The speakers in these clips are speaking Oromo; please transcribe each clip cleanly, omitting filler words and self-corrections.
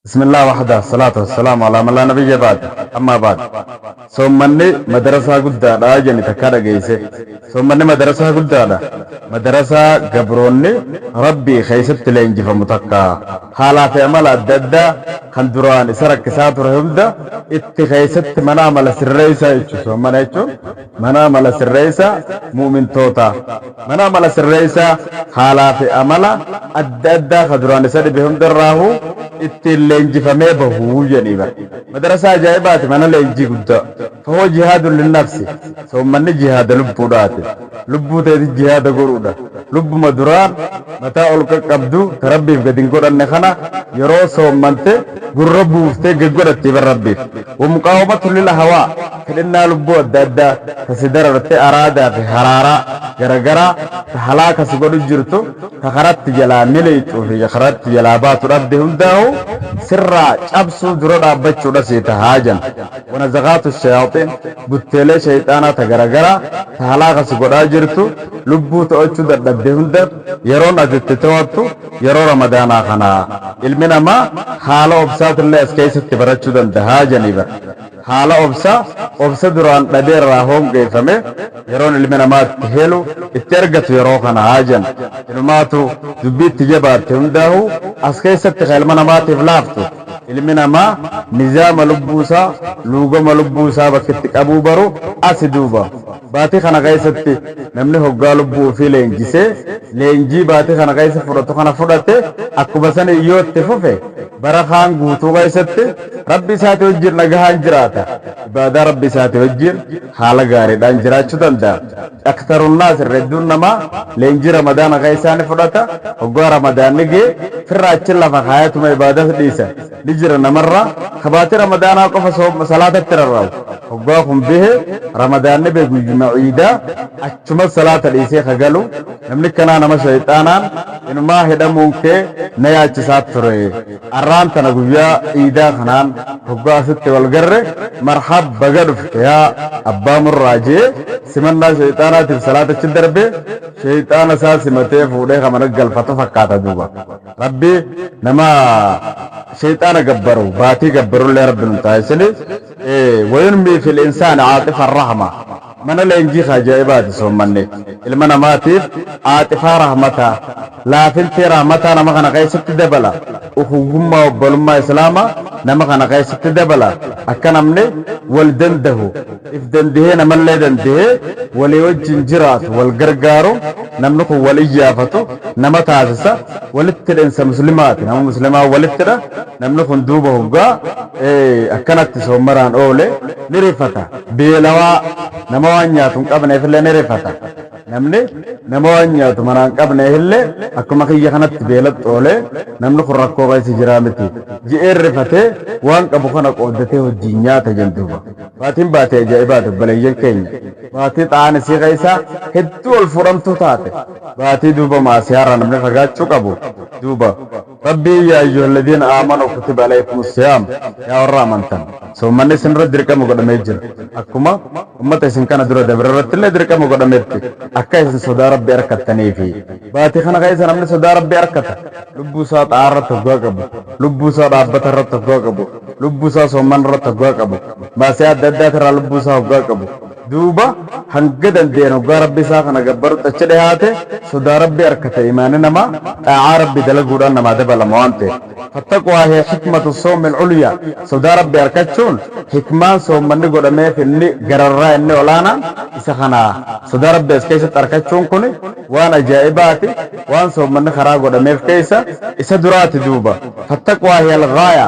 Bismillah wahda, salaatu wassalaamu alaa man laa nabiyya ba'da, ammaa ba'd. Soommanni madarasaa guddaadha jenni takkaa dhageeyse. Soommanni madarasaa guddaadha. Madarasaa gabroonni Rabbii keeysatti leenjifamu takka. Haalaa fi amala adda addaa kan duraan isa rakkisaa ture hunda itti keeysatti mana amala sirreeysaa jechu. Soommana jechuun mana amala sirreeysaa mu'mintootaa. Mana amala sirreeysaa haalaa fi amala adda addaa ka duraan isa dhibe hunda irraahuu ittiin leenjifamee bahu jedhanii bar. Madarasaa ajaa'ibaati mana leenjii guddaa. Fahuwa jihaadun linnafsi. Soommanni jihaada lubbuudhaati. Lubbuu teeti jihaada godhuudha. Lubbuma duraan mataa ol qaqqabdu ta Rabbiif gad hin godhanne kana yeroo soommante gurra buuftee gad godhatti bar Rabbiif. Wa muqaawamatun lil ahwaa. Fedhinnaa lubbuu adda addaa ta si dararte araadaa fi haraaraa garagaraa ta halaaka si godhu jirtu ta karatti jalaa miliqxuu fi karatti jalaa baatu dhabde hundaahu sirraa cabsuu dura dhaabbachuudha sii tahaa jan. Wanazaghaatu shayaaxiin butteelee shayxaanaa ta garagaraa ta halaaka si godhaa jirtu lubbuu to'achuu dadhabde hunda yeroon ati itti to'attu yeroo ramadaanaa kana. Ilmi namaa haala obsaatillee as keessatti barachuu dandahaa janii bar. Haala obsaa, obsa duraan dhabee irraa hoongeeffame yeroon ilmi namaa itti helu, itti argatu yeroo kana jan. Inumaatu dubbii itti jabaatte hundaahuu as keessatti ka ilma namaatiif laaftu. Ilmi namaa nizaama lubbuu isaa, luugama lubbuu isaa bakki itti qabuu baru asi duuba. Baatii kana keessatti namni hoggaa lubbuu ufii leenjisee, leenjii baatii kana keessa fudhatu kana fudhate akkuma saniin yoo itti fufe, Bara kaan guutuu keessatti Rabbi isaati wajjiin nagahaan jiraata. Ibaadaa Rabbi isaati wajjiin haala gaariidhaan jiraachuu danda'a. Aktarunnaas irra hedduun namaa leenjii Ramadaana keessaa ni fudhata. Hoggaa Ramadaanni gahe firraa achi lafa kaayatuma ibaadas dhiisa. Ni jira namarraa ka baatii Ramadaanaa qofa sooma salaatatti rarra'u. Hoggaa kun bahe Ramadaanni bahe guyyuma Iidaa achumas salaata dhiisee ka galu. Namni akkanaa nama shayxaanaan inumaa hidhamuun kee na yaachisaa ture. Arraan tana guyyaa iidaa kanaan hoggaa asitti wal garre marhab baga dhufte yaa abbaa murraa je'ee simannaa shayxaanaatiif salaata achi darbee shayxaana isaa simatee fuudhee ka mana galfatu fakkaata duuba. Rabbi nama shayxaana gabbaru baatii gabbarullee Rabbi nun taasisini. Wayunmii fil insaani caaxifa rahma. Mana leenjii ka ajaa'ibaati soommanni. Ilma namaatiif aaxifaa rahmataa, laafintii rahmataa nama kana keessatti dabala. Ukhuwwummaa obbolummaa Islaamaa nama kana keessatti dabala. Akka namni wal dandahu, if dandahee namallee dandahee walii wajjin jiraatu, wal gargaaru, namni kun wal iyyaafatu nama taasisa. Walitti hidhinsa muslimaati. Nama muslimaa walitti hidha. Namni kun duuba hoggaa akkanatti soommaraan oole ni rifata. Beelawaa nama waan nyaatu hin qabneefillee ni rifata. Namni nama waan nyaatu manaa hin qabneefillee akkuma kiyya kanatti beelatti oolee namni kun rakkoo keessa jiraa miti je'ee rifatee waan qabu kana qooddatee wajjin nyaata jen duuba. Baatiin baatii ajaa'ibaati obboleeyyan keenya. Baatii xaa'aan isii keessaa hedduu ol fuudhamtuu taate. Baatii duuba maasiyaarraa namni fagaachuu qabu duuba. Rabbiin yaa ayyuhalladiina aamanuu kutiba alaykumus siyaam yaa warra amantan soommanni isin irratti dirqama godhamee jira akkuma ummata isin kana dura dabre irratti illee dirqama godhametti akka isin sodaa Rabbii arkattaniifi baatii kana keessa namni sodaa Rabbii arkata lubbuu isaa xaa'aa irratti hoggaa qabu lubbuu isaa dhaabbata irratti hoggaa qabu lubbuu isaa soomman irratti hoggaa qabu maasiyaa adda addaatirraa lubbuu isaa hoggaa qabu Duuba hanga danda'een hoggaa Rabbi isaa kana gabbarutti achi dhihaate sodaa Rabbii arkata iimaanni namaa xaa'aa Rabbii dalaguudhaan namaa dabalama waan ta'eef. Fattaqwaa hiya hikmatu sawmi al-ulyaa sodaa Rabbii arkachuun hikmaan soommanni godhameef inni gararraa inni ol'aanaan isa kana. Sodaa Rabbii as keessatti arkachuun kuni waan ajaa'ibaati waan soommanni karaa godhameef keessa isa duraati duuba. Fattaqwaa hiya al-ghaaya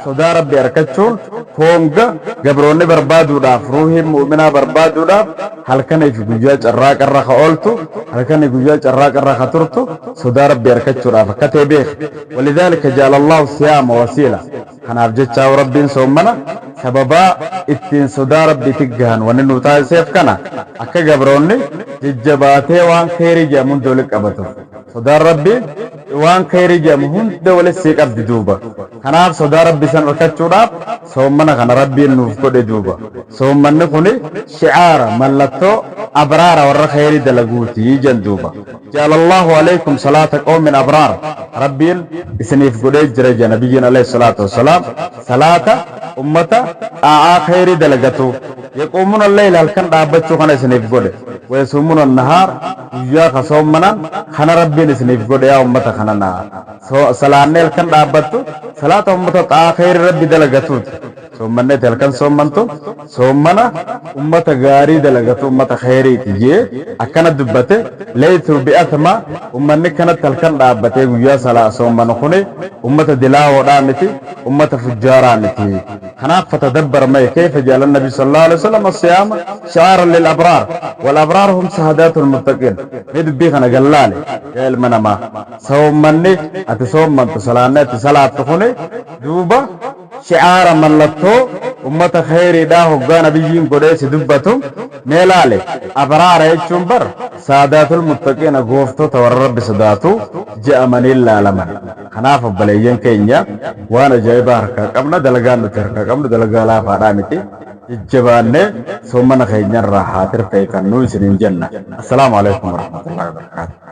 Sodaa Rabbii arkachuun hoonga gabroonni barbaaduudhaaf, ruuhiin mu'uminaa barbaaduudhaaf halkanii fi guyyaa carraaqa irra ka ooltu, halkanii guyyaa carraaqa irra ka turtu sodaa Rabbii arkachuudhaaf akka ta'e beeki. Walidhaalika ja'ala Allaahu siyaama wasiila. Kanaaf jechaa'u Rabbiin soommana sababaa ittiin sodaa Rabbiiti gahan wanni nuu taasiseef kana, akka gabroonni jajjabaatee waan kheyrii jedhamu hunda walitti qabatuuf. Sodaan Rabbii waan kheyrii jedhamu hunda walitti sii qabdi duuba. Kanaaf sodaa Rabbii san arkachuudhaaf soommana kana Rabbiin nuuf godhe duuba. Soommanni kuni shi'aara, mallattoo, abraara warra kheyrii dalaguuti jen duuba. Ja'alallaahu aleykum salaata qawmin abraar Rabbiin isiniif godhee jira je nabiyyiin aleyhi salaatu wassalaam salaata ummata xaa'aa kheyrii dalagatuu. Yaquumuna alleyla halkan dhaabbachuu kana isiniif godhe. Wayasuumuna annahaar guyyaa ka soommanan kana Rabbiin isiniif godhe yaa ummata kana na salaannee halkan dhaabbattu salaata ummata xaa'aa kheyrii Rabbi dalagatuuti. Soommanneeti halkan soommantu soommana ummata gaarii dalagatu ummata kheyriiti jee akkana dubbate laythuu bi'athma ummanni kanatti halkan dhaabbatee guyyaa salaa soommanu kuni ummata dilaawoodhaa miti ummata fujjaaraa miti kanaaf fatadabbar may kayfa ja'ala nabi sallallahu alaihi wasallam as-siyaama shi'aaran lil abraar wal abraar hum saadaatul muttaqiin. Mee dubbii kana gallaale yaa ilma namaa, soommanni ati soommantu salaanni ati salaattu kuni duuba shi'aara mallattoo ummata kheyriidhaa hoggaa nabiyyiin godhee si dubbatu mee laale. Abraara jechuun bar saadaatul muttaqiina, gooftota warra Rabbi sodaatu je'amaniin laalaman. Kanaaf obboleeyyan keenya, waan ajaa'ibaa harkaa qabna. Dalagaan nuti harkaa qabnu dalagaa laafaadhaa miti. Jajjabaannee soommana keenyarraa haa tirfeeffannuu isiniin jenna. Assalaamu alaikum warahmatullahi wabarakaatuh.